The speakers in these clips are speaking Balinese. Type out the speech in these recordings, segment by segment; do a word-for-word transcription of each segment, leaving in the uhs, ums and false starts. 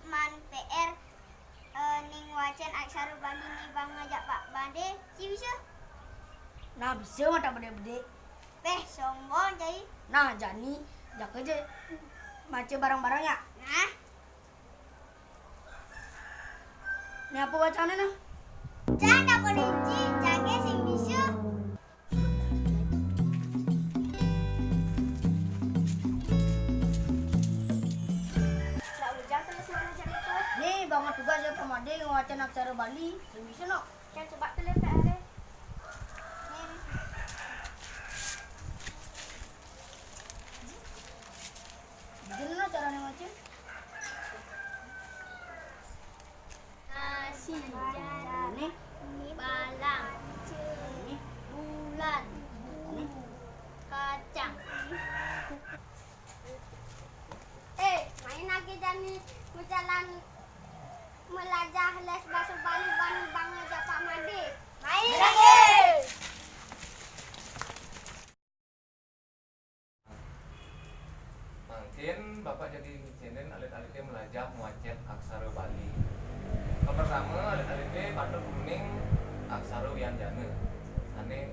Man P R, eh, ning wacén aksara Bali ning bang ngajak Pak Madé, ci bisa? Nah, bisa mah tak bedik-bedik. Péh, sombong cai. Nah, jani, jak aja maca bareng-bareng ya. Nah. Ini apa bacaannya, nah? Canda kode ci, jage sing bisa. Ndak bujang tulis mana cerita. Nih, banget tugas ya Pak Madé ngewacén aksara Bali. Sing bisa, no? Yang coba tulis P R. Nih. Gimana caranya ngoceh? Nasi, nih, balang, nih, bulan, nih, kacang. Eh, main lagi jani berjalan melajah les bahasa Bali bang bang aja Pak Madé. Main lagi. Mangkin Bapak jagi ngicénin alit-alité melajah ngwacén aksara Bali. Pertama, alit-alité patut uning aksara wianjana. Sané,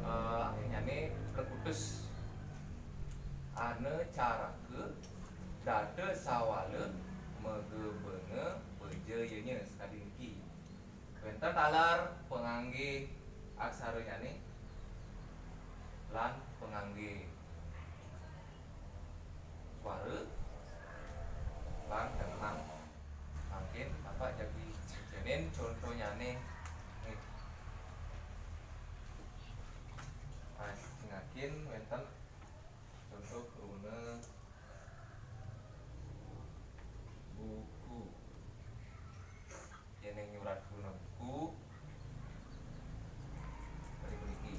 eh, akéhnyané plekutus. Ana caraka, dada sawala, mega benga, beja yenya, sakadi niki. Wénten taler panganggé aksaranyané lan panganggé suara lan tengenang. Mangkin Bapak jagi ngicénin contonyané. Nih. Nah, singakin wénten conto kruna buku. Yén ing nyurat kruna buku, kali puniki.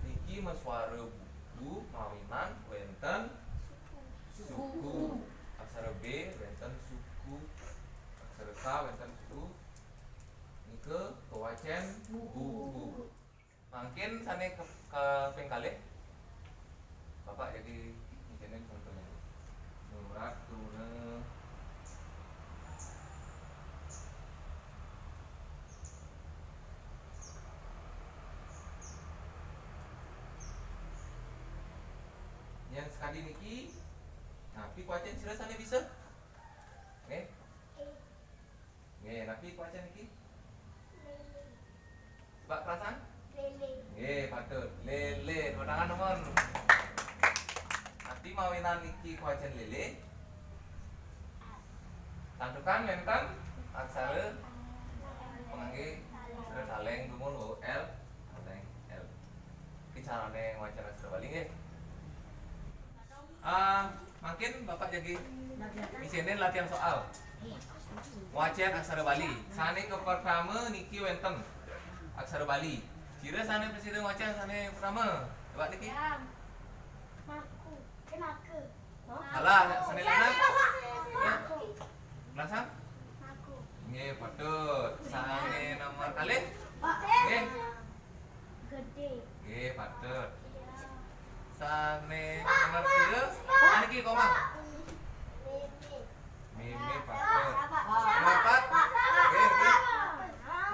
Niki masuara buku mawinan wénten suku. Aksara B wénten suku. Aksara K wénten suku. Nika kawacén buku. Mangkin sané ke, kaping kalih. Bapak jagi ngicénin contonya. Nyurat kruna. Yén sakadi niki, napi kawacén sira sané bisa? Nggih. Nggih, napi kawacén niki? Coba kerasan? Lélé. Nggih, patut. Lélé. Tepuk tangan, teman. Napi mawinan niki kawacén lélé? Santukan wénten aksara panganggé aksara taléng dumun, O L, taléng, L. Niki carané ngwacén aksara Bali nggih. Ah, mangkin Bapak jagi ngicénin latihan soal. Wacén aksara Bali. Sané kapertama niki wénten aksara Bali. Sira sané prasida ngwacén sané pertama. Coba niki. Yang. Maku. Kenaka. Salah, sané lima. Maku. Nggih, patut. Sané nomor kalih. Nggih. Gedé. Nggih, patut. Sané nomor pira? Niki koma. Mimi, patut. Nomor empat. Nggih, nggih.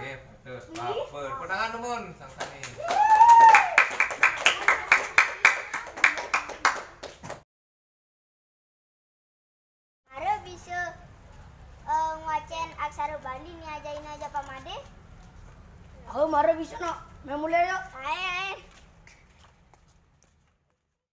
Nggih, patut. Baper. Tepuk tangan, teman. Sang sané. Mara bisa, eh, ngwacén aksara Bali ni ajaina aja Pak Madé? Ayo, mara bisa, nak. Méh mulai, yuk. Ae, ae.